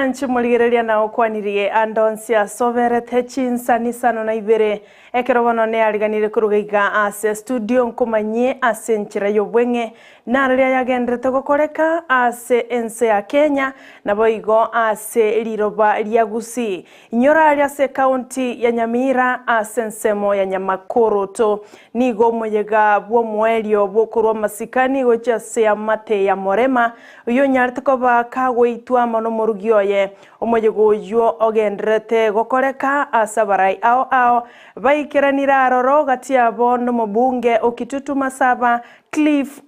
Mwanche morigereria na okwanirie ande onsi ase oberete chinsani isano na ibere, ekero bono neariganire koruga iga ase estudio nkomanyie ase enchera y'obweng'e nararia yagenderete gokoreka ase ense ya Kenya naboigo ase riroba ria Gusii. Inyora aria ase ekaunti ya Nyamira ase ensemo ya Nyamakoroto. Nigo omoyega bw'omoerio bw'okorwa amasikani gochia ase amate ya Morema, oyio onyarete koba kagoitwa amo nomorugi oye. Omoyega oyio ogendererete gokoreka ase abarai ao ao baikeranire aroro gati yabo nomobunge o Kitutu Masaba Cliff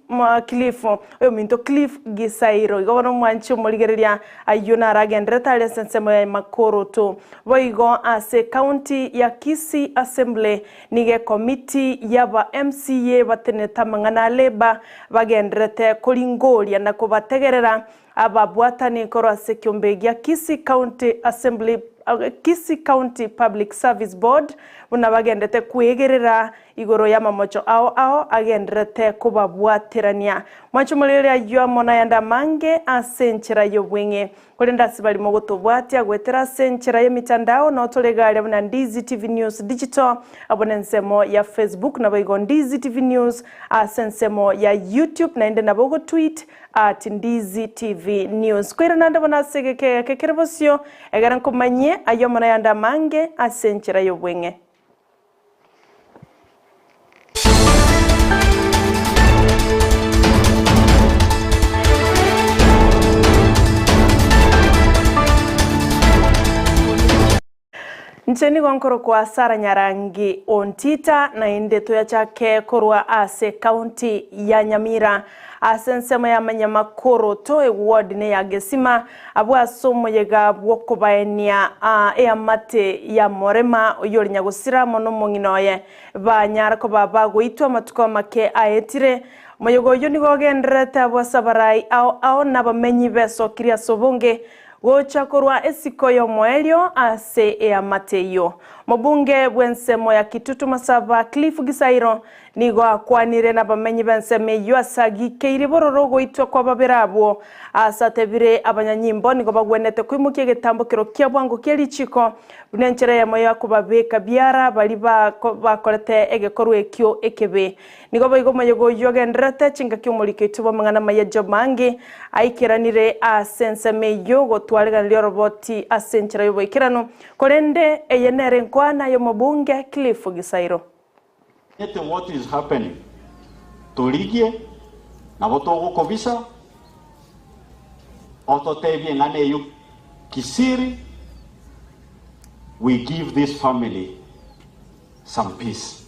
Cliff, oyominto Cliff Gisairo. Igo bono omwanchi omorigereria ayio naragendererete are ase ensemo ya Makoroto. Boigo ase ecounty ya Kisii Assembly nigo ekomiti yaba MCA batenenete amang'ana a Labour bagendererete koringoria na kobategerera ababwatani korwa ase ekiombe gia Kisii County Assembly Kisii County Public Service Board buna bagendererete kwegerera Igoro y'amamocho ao ao agendererete kobabwaterania. Mwanche omorere ayio amo nayande amange ase enchera y'obweng'e. Korende ase baria mogotobwatia goetera ase enchera y'emitandao nao tore iga aria buna Ndizi TV News Digital abwo nensemo ya Facebook naboigo Ndizi TV News ase ensemo ya YouTube naende nabo ogotweet at Ndizi TV News. Koirana ande bono ase egeka egeke kere bosio egere nkomanyie ayio amo nayande amange ase enchera y'obweng'e. Inche nigo nkorokwa Sarah Nyarangi Ontita, naende toyachake korwa ase county ya Nyamira ase ensemo ya Manyamakoro toe ward neya Gesima Abwo ase omoyega bw'okobaenia eamate ya Morema, oyio ore nyagosira amo nomong'ina oye, banyara koba bagoitwa amatuko amake aetire. Omoyega oyio nigo ogendererete abwo ase abarai ao ao na abamenyi besokirie ase obonge, gocha korwa esiko y'omoerio ase eamate eyio. Omobunge bw'ensemo ya Kitutu Masaba, Cliff Gisairo, Nigo akwanire nabamenyi b'ensemo eyio ase agikeire bororo ogoitwa kw'ababere abwo. Aase atebire abanyanyimbo nigo bagwenerete koimokia egetambo kero kia bwango kie richiiko, buna enchera eyemo ya kobabeka biara baria bakorete egekorwa ekio ekebe. Nigo boigo omoyega oyio ogendererete chingaki omoriki oito bw'amang'ana amaya Job Mangi aikeranire ase ensemo eyio gotwareganeria oroboti ase enchera y'oboikeranu, korende eye nere enkwana y'omobunge Cliff Gisairo. Omanyete what is happening torigie nabo togokobisa ototebie eng'ana eyio kisiri we give this family some peace.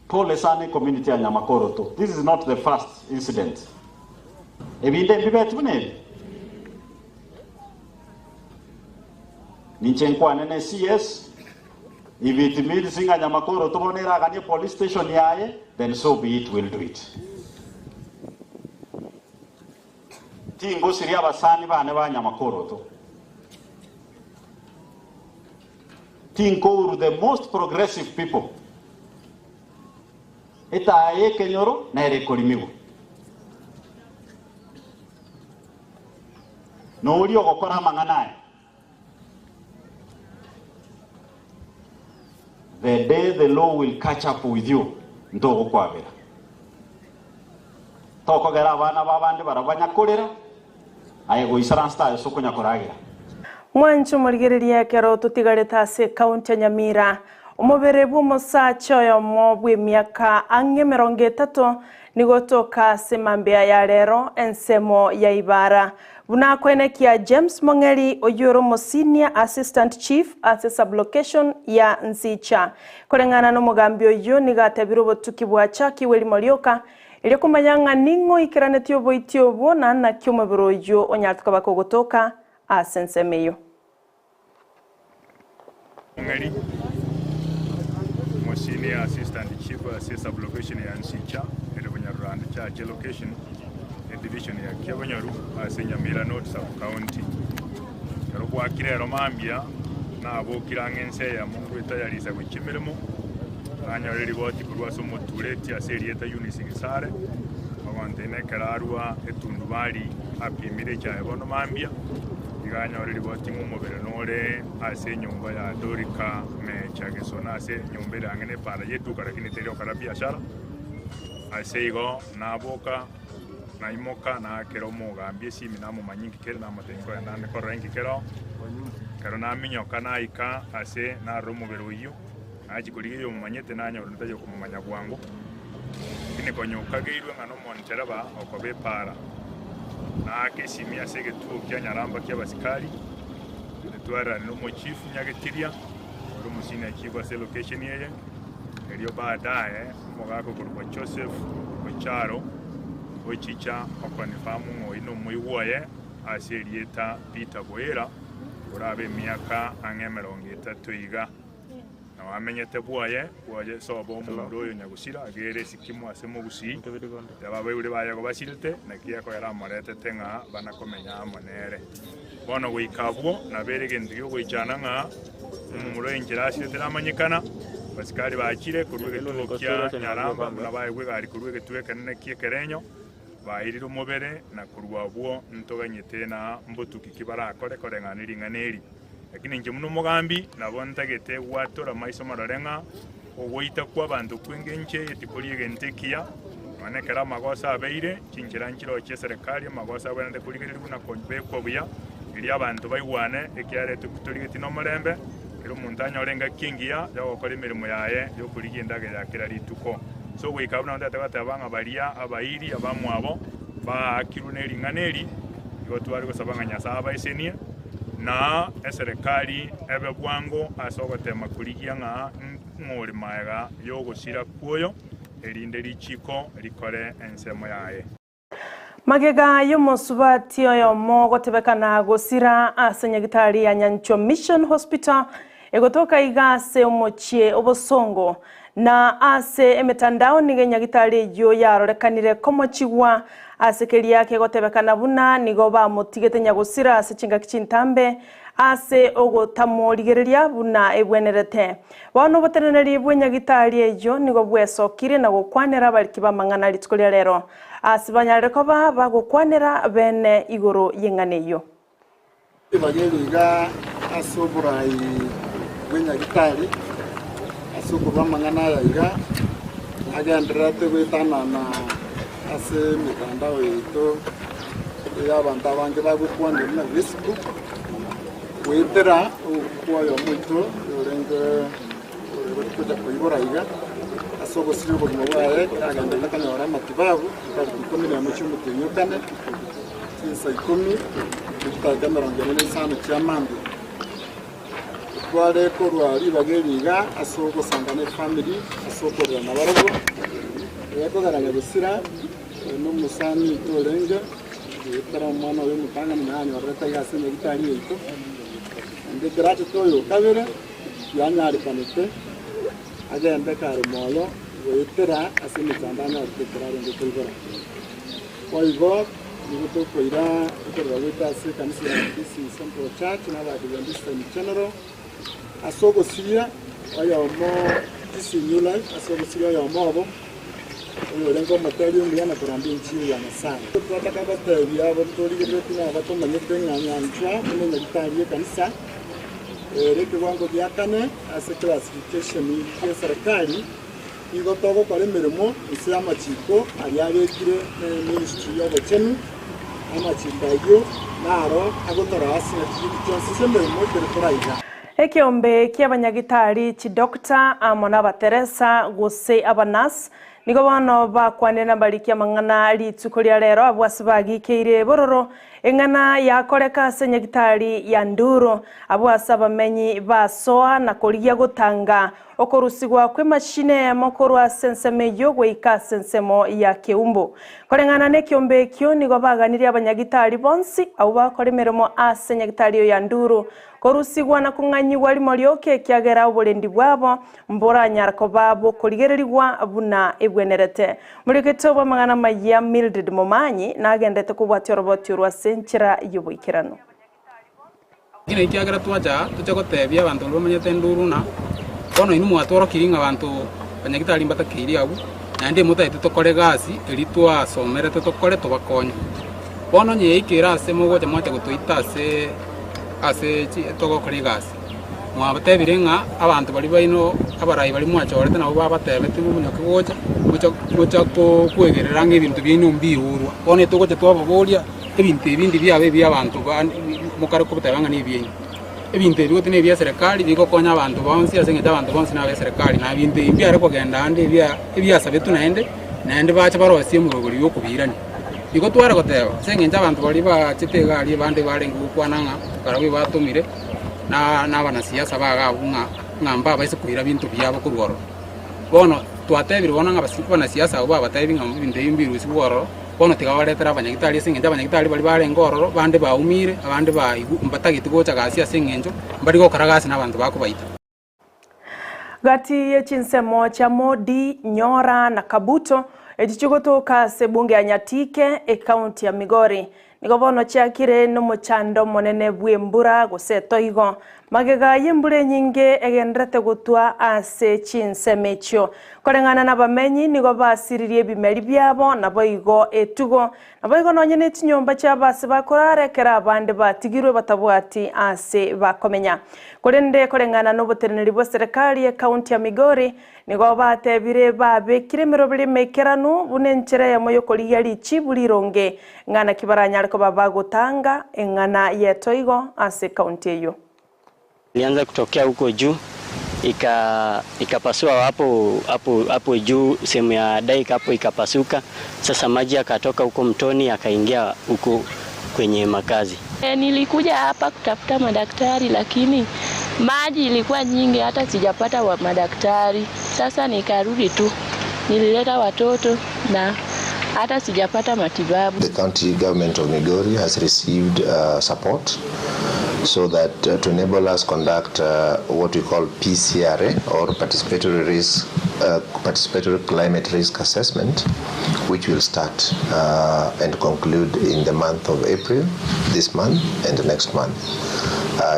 Pole sana ecommunity ya Nyamakoroto this is not the first incident ebinde mbibeti buna ebi. Ninche nkwane ne CS, if it means ng'a Nyamakoro bono eraganie police station yaye, then so be it, we'll do it. Tingosiria abasani bane ba Nyamakoroto. Tinkouru the most progressive people. Etaya y'ekenyoro nere ekorimigwa. Noria ogokora amang'ana aya. The day the law will catch up with you, ntogokwabera. Tokogera abana b'abande barabwo banyakorera, aye goisaransta aye ase okonyakoragera. Mwanche omorigereria ekero totigarete ase ekaunti ya Nyamira, omobere bw'omosacha oyomo bw'emiaka ang'e emerongo etato Nigo toka ase mambia ya rero ensemo ya Ibara. Buna akoenekia James Mong'eri oyio ore omosenior assistant chief ase sublocation ya Nsicha. Koreng'ana nomogambi oyio nigo atebire obotuki bwachakigwe rimo rioka erio komanya ng'a ning'o oikeranetie oboiti obwo na naki omobere oyio onyarete koba kogotoka ase ensemo eyio. Mong'eri, Omosenior Assistant Chief ase Sub-location ya Nsicha ere Bunyaruranda Chache Location, Edivision ya Kiabonyoru ase Nyamira North Sub-County. Ekero bwakire ero mambia, nabokire ang'e ense eyemo ngwetayarisa gochia emeremo, nanyora eriboti korwa ase omotureti ase erieta Eunice Gesare. Ogontena ekero arua etundubari apimire echaye bono mambia, iga anyore riboti ng'a omobere nore ase enyomba ya Dorika Mecha Gesona ase enyomba ere ang'e nepara y'eduka lakini teri gokora biashara. Ase igo naboka, naimoka, naakera omogambi esimi namomanyia inki kere, namotebia nkoenda ande korora inki kere oo. Ekero naminyoka naika ase narora omobere oyio. Nachia korigia oyomomanyete, nanyora onde tari okomomanya bwango. Lakini konya okageirwe ng'a nomontereba okoba epaara, naake esimi ase egetuo kia Nyaramba ki'abasikari, etwarerane nomochifu Nyagetiria, ore omosenior chief ase elocation eye, erio baadaye omogaka okorokwa Joseph Ocharo ochicha okonfirm ng'a oyio nomoigwa oye ase erieta Peter Boira, orabe emiaka ang'e emerongo etato iga. Nao amenyete bwoye, bwoye sobo omomura oyo nyagusira, agere esikimu ase mogusii, teba abaibori baye igo basirete, naki ekoera amoretete ng'a bana komenya amo nere. Bono goika abwo nabere egento gi'ogoichana ng'a omomura oyo enchera asirete namanyekana, abasikari bachire korwa egetuo kia Nyaramba buna baegwa egari korwa egetuo ekenene ki'ekerenyo, bairire omobere, na korwa abwo ntoganyete na mbotuki ki barakore koreng'ana ne ring'ana eri. Lakini inche buna omogambi nabo ntagete gwatora maiso marore ng'a ogoita kw'abanto kw'engencho eye tikori egento ekiya, nonya nekero amagoso abeire, chinchera nchireo chi'eserekari, amagoso abwenerete korigererigwa na kobekwa buya, erio abanto baigwane, ekiagera torigetie nomorembe, kera omonto anyore engaki engiya y'ogokora emeremo yaye y'okorigia endagera ya kera rituko. Ase ogoika abwo nabo ntagete goteba ng'a baria abairi abamwabo baakirwe ne ring'ana eri, igo tware gosaba ng'a Nyasae abaesenie, Na eserekari ebe bwango ase ogoteema korigia ng'a ng'ore magega y'ogosira kw'oyo, erinde richiiko rikore ensemo yaye. Magega y'omosubati oyomo gotebekana gosira ase nyagitari ya Nyanchwa Mission Hospital egotoka iga ase omochie obosongo na ase emetandao nigo enyagitari eyio yarorekanire komochigwa ase keria kegotebekana buna nigo bamotigete nyagosira ase chingaki chintambe ase ogotamorigereria buna ebwenerete. Bono oboteneneri bw'enyagitari eyio nigo bwesokire na gokwanera abariki b'amang'ana rituko ria rero ase banyarire koba bagokwanera bene igoro y'eng'ana eyio. Ribaga eri iga ase oborai bw'enyagitari ase okorua amang'ana aya iga, nagendererete goetanana ase emetandao yaito eye abanto abange bagokwanera buna Facebook, goetera ogokwa oyomo oito orenge ore gocha koibora iga ase ogosiria obogima bwaye ekero agendererete konyora amatibabu tariki ikomi na emo chia omotienyi o kane. Chinsa ikomi ne chidakika emerongo ene na isano chia mambia, tware korwa ribaga eri iga ase ogosanga ne efamiri ase okorera nabarabwo, ekogera nyagusira na omosani oito orenge, ekero omwana oye omotang'ani naye anyorerete iga ase enyagitari yaito, naende ekero achete oyo okabere, yanyarekanete agende kare moyo goetera ase emechando anyorete ekero arenge koibora. Boigo nigo tokoira okorera gwaito ase ekanisa ya Kisii Central Church na Abadventista in general ase ogosiria oyomo Kisii New Life ase ogosiria oyomo obo oyorenge omotebia omuya na korambia enchiri ya Nyasae. Twataka gotebia abo torigereretie na abatomanyete ng'a nyanchwa buna enyagitari y'ekanisa ere ekewango gia kane ase classification y'eserekari. Nigo togokora emeremo inse y'amachiko aria abekire ne ministry y'obochenu, amachiko ayio naro agotoraa ase chingaki chionsi chi'emeremo ekero toraiga. Ekeombe ki'abanyagitari, chidoctor, amo n'abateresa, gose abanurse, nigo bono bakwanire nabariki amang'ana rituko ria rero abwo ase bagikeire bororo Eng'ana yakoreka ase nyagitari ya Nduru, abwo ase abamenyi basoa na korigia gotanga okorusigwa kw'emashini eyemo korwa ase ensemo eyio goika ase ensemo ya Keumbu. Koreng'ana nekiombe ekio nigo baganirie abanyagitari bonsi abwo bakora emeremo ase nyagitari eyo ya Nduru korusigwa na kong'anyigwa rimo rioka ekiagera oborendi bwabo mboranyara koba bokorigererigwa buna ebwenerete. Morikete bw'amang'ana amayia Mildred Momanyi nagendete kobwatia oroboti orwo ase enchera y'oboikeranu. Lakini ekiagera twacha aa, toche gotebia abanto baria bamenyete enduru ng'a bono inwe mwatworokirie ng'a abanto banyagitari mbatakeiri abwo, Naende motagete tokore egasi eria twasomerete tokore tobakonye. Bono onye yaika ere ase mogocha mwacha gotoita ase ase chi togokora egasi, mwabatebire ng'a abanto baria baino abarai baria mwachorete nabo babatebetie momonyoke gocha, gocha gocha ko kwegerera ng'a ebinto biaino mbiurwa. Bono etogocha twababoria, ebinto ebi ndi biaba ebia abanto bande mokare koteba ng'a nebiaino. Ebinto ebi gose nebia eserekari bigokonya abanto bonsi ase eng'encho abanto bonsi nabe eserekari na ebinto ebi mbiare kogenda ande ebia ebiasabetwe naende, naende bache barosie emorobori ya okobiirania. Igo tware goteba, ase eng'encho abanto baria bachete iga aria abande barenge gokwana ng'a barabwo ebatomire na na abanasiasa baga abwo ng'a ng'a mbabaise koira binto biabo korwa ororo. Bono twatebire bono ng'a abasi abanasiasa abwo babatebi ng'a ebinto ebi mbirusigwe ororo. Bono tiga baretere abanyagitari ase engencho abanyagitari baria barenge ororo, bande baumire, abande baigw mbatageti gocha gasi ase engencho mbari gokora gasi na abanto bakobaita. Gati ye chinsemo chia Modi, Nyora na Kabuto, echi chigotoka ase ebunge ya Nyatike, ecounty ya Migori, Nigo bono chiakire nomochando omonene bw'embura gose etoigo. Magega y'embura enyinge egendererete gotwa ase chinsemo echio. Koreng'ana nabamenyi nigo basiririe ebimeri biabo, naboigo etugo, naboigo nonye ne chinyomba chiabo ase bakorara ekero abande batigirwe batabwati ase bakomenya. Korende koreng'ana noboteneneri bwa serikali y'ecounty ya Migori, Nigo batebire babekire emeroberi emeikeranu buna enchera eyemo y'okorigia richibu rironge, ng'a naki baranyare koba bagotanga eng'ana y'etoigo ase ekaunti eyio. Ilianza kutokea huko juu ika ikapasua hapo hapo hapo juu sehemu ya dike hapo ikapasuka, sasa maji yakatoka huko mtoni yakaingia huko kwenye makazi. E, nilikuja hapa kutafuta madaktari lakini maji ilikuwa nyingi hata sijapata wa madaktari. Sasa nikarudi tu, nilileta watoto na hata sijapata matibabu. The county government of Migori has received support so that to enable us conduct what we call PCRA or participatory risk, participatory climate risk assessment which will start and conclude in the month of April this month and next month.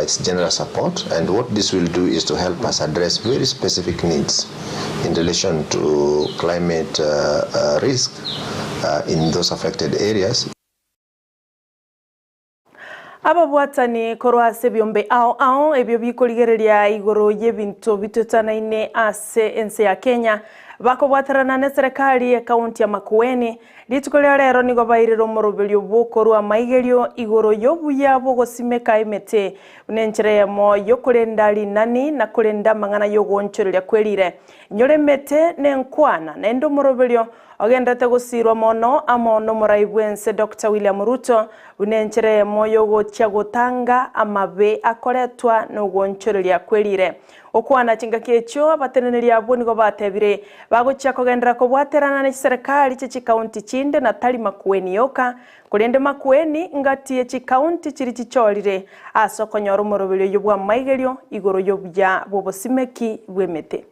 It's general support and what this will do is to help us address very specific needs in relation to climate risk in those affected areas. Ababwatani korwa ase ebiombe ao ao ebio bikorigereria igoro y'ebinto bitwetanaine ase ense ya Kenya bakobwaterana neserekari y'ekaunti ya Makueni rituko ria rero nigo bairire omoroberio bw'okorua amaigerio igoro y'obuya bw'ogosimeka emete buna enchera eyemo y'okorenda rinani na korenda amang'ana y'ogoonchoreria kwerire. Inyora emete nenkwana naende omoroberio Ogenderete gosiirwa mono amo nomorai bw'ense Doctor William Ruto buna enchera eyemo y'ogochia gotanga amabe akoretwa nogoonchoreria kwerire. Gokwana chingaki echio abateneneri abwo nigo batebire bagochia kogenderera kobwaterana ne chiserekari chie chikaunti chinde na tari Makueni yoka korende Makueni ngati ye chikaunti chiri chichorire ase okonyora omoroberio oyio bw'amaigerio igoro y'obuya bw'obosimeki bw'emete.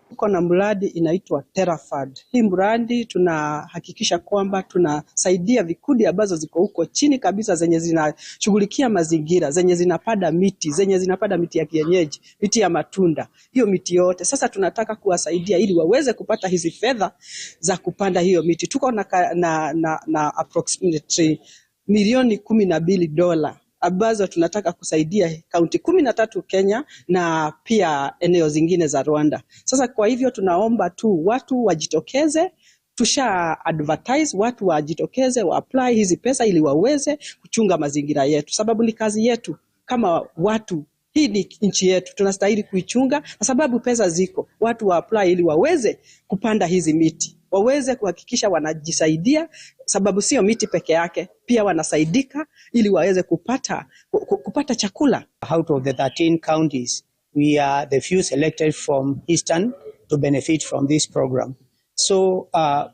Tuko na mradi inaitwa Terrafund. Hii mradi tunahakikisha kwamba tunasaidia vikundi ambazo ziko huko chini kabisa zenye zinashughulikia mazingira, zenye zinapanda miti, zenye zinapanda miti ya kienyeji, miti ya matunda, hiyo miti yote. Sasa tunataka kuwasaidia ili waweze kupata hizi fedha za kupanda hiyo miti. Tuko na, na, na, na approximately milioni 12 dola ambazo tunataka kusaidia kaunti 13 Kenya na pia eneo zingine za Rwanda. Sasa kwa hivyo tunaomba tu watu wajitokeze, tusha advertise watu wajitokeze wa apply hizi pesa ili waweze kuchunga mazingira yetu, sababu ni kazi yetu kama watu. Hii ni nchi yetu, tunastahili kuichunga, na sababu pesa ziko, watu wa apply ili waweze kupanda hizi miti, waweze kuhakikisha wanajisaidia, sababu sio miti peke yake, pia wanasaidika ili waweze kupata chakula. Out of the 13 counties, we are the few selected from Eastern to benefit from this program. So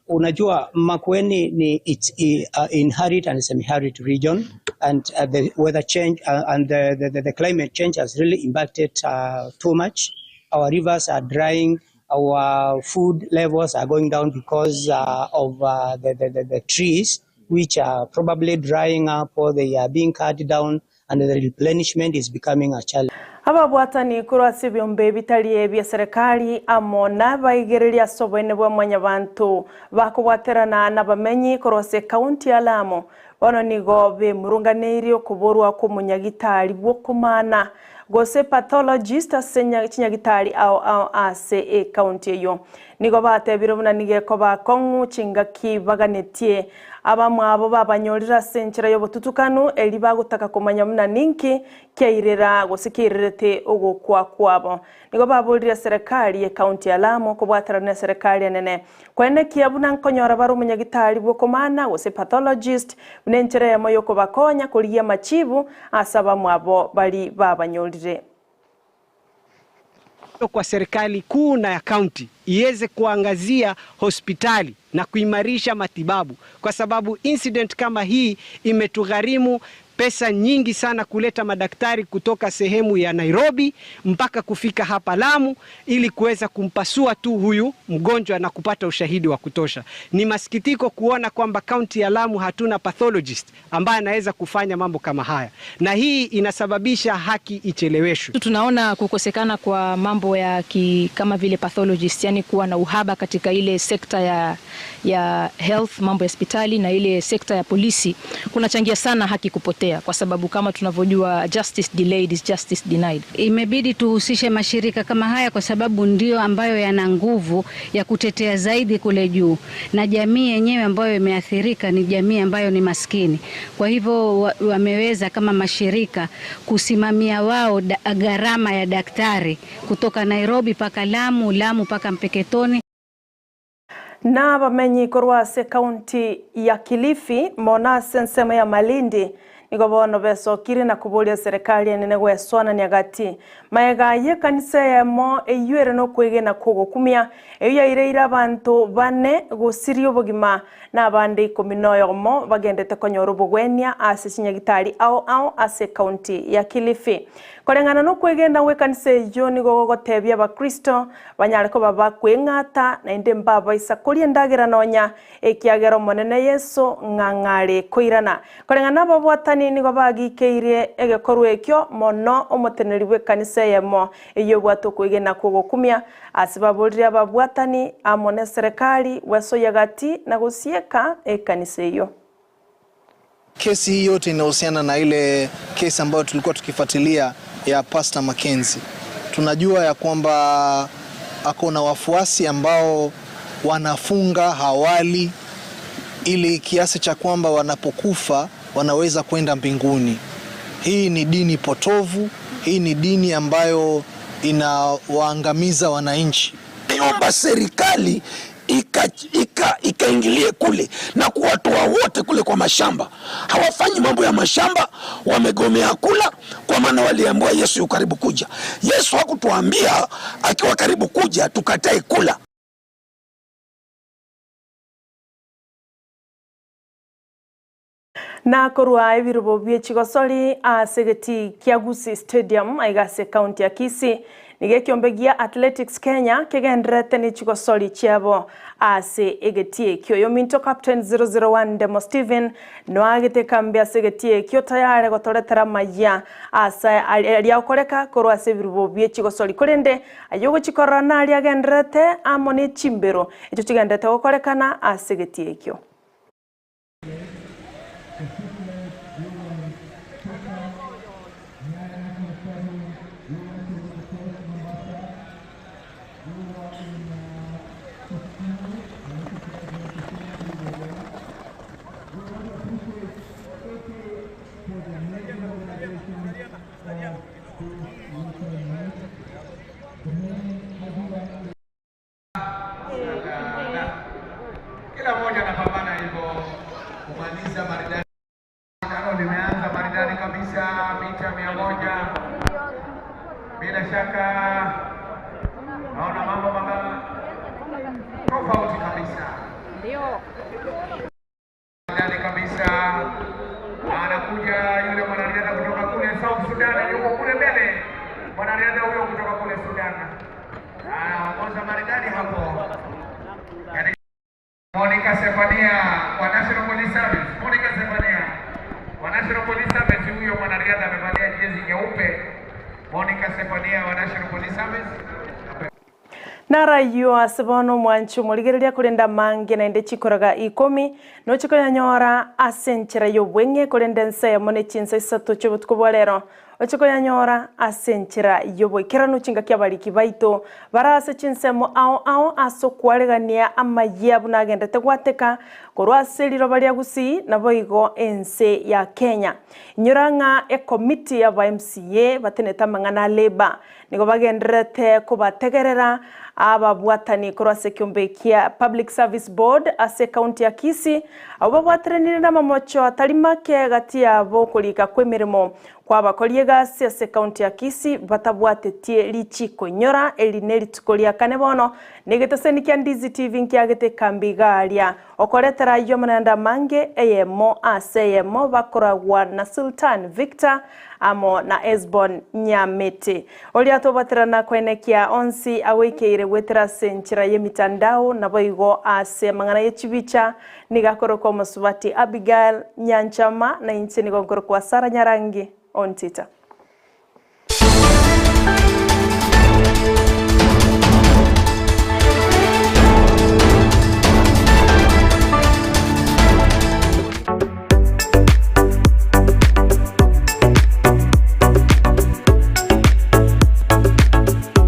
unajua Makueni ni it's in arid and semi-arid region, and the weather change and the climate change has really impacted too much. Our rivers are drying, our food levels are going down because of the trees which are probably drying up or they are being cut down, and the replenishment is becoming a challenge. Ababwatani korwa ase ebiombe bitari ebia serikali amo nabaigereria ase oboene bwa mwanyabanto bakobwaterana nabamenyi korwa ase ekaunti ya Lamu bono nigo bemurunganeirie okoborwa kw'omonyagitari bw'okomana gose pathologist ase chinyagitari ao ao ase ekaunti eyio. Nigo batebire buna nigo ekoba akong'u chingaki baganetie abamwabo babanyorire ase enchera y'obotutukanu erio bagotaka komanya buna ninki kiairera gose kiairerete ogokwa kwabo. Nigo baborire eserekari y'ecounty ya Lamu kobwaterana neserekari enene koenekia buna nkonyora bare omonyagitari bw'okomana gose pathologist buna enchera eyemo y'okobakonya korigia amachibu ase abamwabo baria babanyorire. Kwa serikali kuu na ya county iweze kuangazia hospitali na kuimarisha matibabu, kwa sababu incident kama hii imetugharimu pesa nyingi sana kuleta madaktari kutoka sehemu ya Nairobi mpaka kufika hapa Lamu ili kuweza kumpasua tu huyu mgonjwa na kupata ushahidi wa kutosha. Ni masikitiko kuona kwamba kaunti ya Lamu hatuna pathologist ambaye anaweza kufanya mambo kama haya, na hii inasababisha haki icheleweshwe. Tunaona kukosekana kwa mambo ya kama vile pathologist, yani kuwa na uhaba katika ile sekta ya health, mambo ya hospitali na ile sekta ya polisi kunachangia sana haki kupotea, kwa sababu kama tunavyojua justice delayed is justice denied. Imebidi tuhusishe mashirika kama haya kwa sababu ndio ambayo yana nguvu ya kutetea zaidi kule juu, na jamii yenyewe ambayo imeathirika ni jamii ambayo ni maskini. Kwa hivyo wameweza kama mashirika kusimamia wao gharama ya daktari kutoka Nairobi paka Lamu, Lamu paka Mpeketoni. Na bamenyi korwa ase kaunti ya Kilifi mona ase ensemo ya Malindi nigo bono besokire na kuboria serikali enene gweswanania gati maega ye kanisa eyemo eywo ere nokwegena kogokumia eyo yaireire abanto bane gosiria obogima na abande ikomi na oyomo bagendete konyora obogwenia ase chinyagitari ao ao ase kaunti ya Kilifi. Koreng'ana nokwegena gwa ekanisa eywo nigo gogotebia abakristo banyare koba bakweng'ata naende mbabaisa koria endagera nonya ekiagera omonene Yeso ng'ang'are koirana. Koreng'ana ababwatani nigo bagikeire egekorwa ekio mono omoteneri bwa ekanisa eyemo eywo ebwate okwegena kogokumia ase baborire ababwatani amo na eserekari gwesoyia gati na gosieka ekanisa eywo. Kesi hii yote inahusiana na ile kesi ambayo tulikuwa tukifuatilia ya Pastor Mackenzie. Tunajua ya kwamba ako na wafuasi ambao wanafunga hawali ili kiasi cha kwamba wanapokufa wanaweza kwenda mbinguni. Hii ni dini potovu, hii ni dini ambayo inawaangamiza wananchi. Niomba serikali ikaingilie kule na kuwatoa wote kule kwa mashamba. Hawafanyi mambo ya mashamba, wamegomea kula, kwa maana waliambiwa Yesu yu karibu kuja. Yesu hakutuambia akiwa karibu kuja tukatae kula. Na korwa ebirubo bie chigosori ase geti kia Gusii Stadium aiga ase kaunti ya Kisii nigo ekiombe gia Athletics Kenya kegenderete ne chigosori chiabo ase egeti ekio. Oyominto Captain 001 Demo Steven noagete kambi ase egeti ekio tayari gotoretera amaya ase aria okoreka korwa ase ebirubo bie chigosori korende aye ogochikorora naria agenderete amo ne chimbero echio chigenderete gokorekana ase egeti ekio. Kila mmoja anapambana hivyo kumaliza maridadi. Shindano limeanza maridadi kabisa, mita 100. Bila shaka naona mambo tofauti kabisa. Ndio. Maridadi kabisa. Anakuja yule mwanariadha kutoka kule South Sudan, yuko kule mbele. Mwanariadha huyo kutoka kule Sudan anaongoza maridadi hapo. Monica Sefania wa National Police Service. Monica Sefania wa National Police Service, huyo mwanariadha amevalia jezi nyeupe. Monica Sefania wa National Police Service. Narayio ase bono omwanchi omorigereria korende amange naende chikoraga ikomi, noche koyanyora ase enchera y'obweng'e, korende ense eyemo ne chinsa isato chi'obotuko bwa rero, oche koyanyora ase enchera y'oboikeranu chingaki abariki baito bare ase chinsemo ao ao ase okwaregania amayia buna agendete gwateka korwa ase riroba ria Gusii naboigo ense ya Kenya. Inyora ng'a ekomiti y'aba MCA batenete amang'ana a Labour Nigo bagendererete kobategerera ababwatani korwa ase ekeombe kia Public Service Board ase ekaunti ya Kisii, abwo babwateranire namamocho atari make gati yabo okorika kw'emeremo kw'abakori egasi ase ekaunti ya Kisii batabwatetie richiiko. Inyora eri nerituko ria kane bono negeteseni kia Ndizi TV nkiagete ekambi iga aria okoretera ayio amananda amange eyemo ase eyemo bakoragwa na Sultan Victor amo na Hesbon Nyamete. Oria tobaterana koenekia onsi agoikeire goetera ase enchera y'emitandao naboigo ase amang'ana ye chibicha, nigo akorokwa omosubati Abigail Nyanchama, na inche nigo nkorokwa Sarah Nyarangi Ontita.